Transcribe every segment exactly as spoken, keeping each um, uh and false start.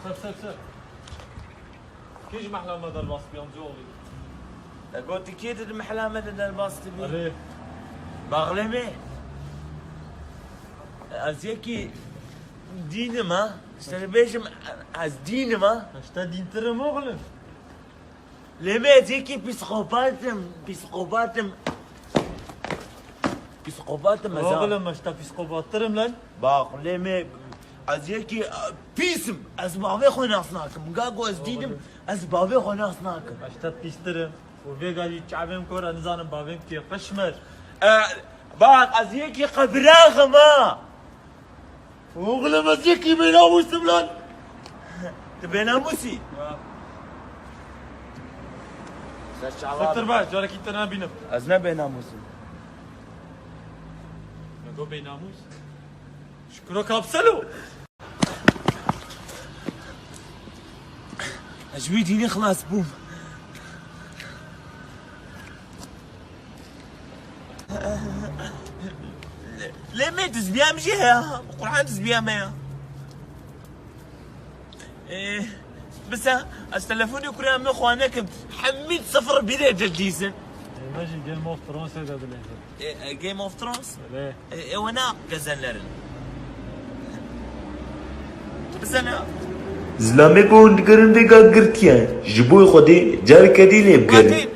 Ser, ser, ser. Kî ji mehla me derbas bî, amca oğlu? Te got kê tu di mehla me de derbas dibî? Erê. Baxlê me. Ez yekî dînim ha. Ji te dibêjim ez dînim ha. Ez te dîntir im oğlum. Lê me ez yekî psîkopat im, psîkopat im. Psîkopat im ez ha. Oğlum, ez te psîkopattir im lan. Bak, lê me ez yekî, e, pîs im. Ez bavê xwe nas nakim. Ga ku ez dînim, ez bavê xwe nas nakim. Ez te pîstir im. Û vêga jî çavêm kor, ez nizanim bavêm kê, qişmer. E, bak, ez yekî qebirax im ha. Oğlum, ez yekî bênamûs im lan. Tu bênamûs î? Ya. Ser çava. Siktir be, carekî te nabînim. Ez ne bênamûs im. Me got bênamûs. Şükro kapselo. Ez ji wî dînê xilas bûm. Lê me tizbiya min jî heye. Quran tizbiya me ya. Ee, bisa ez telefonê kurê me xwe nekim. Hemî sifir bîrê didîzin. Ê, me jî Game of Thrones'ê de dilêzin. E, e, Game of Thrones? Erê. E, e, ew ne gezeller in. Bizane. Zilamê ku hûn digirin vêga girtiye. Ji bo Xwedê careke dî lê bigirin. Xwedê,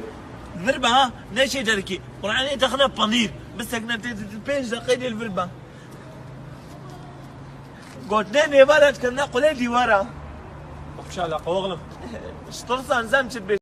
vir be ha, neçê derkî. Qur'anê dixine panîr. Bisekne tê, tê, tê, pênc deqeyê dê li vir be. Gotinê nêvara dikirine qulê dîwara. Xweş eleqe oğlum. Ji tirsa nizam çi dibê.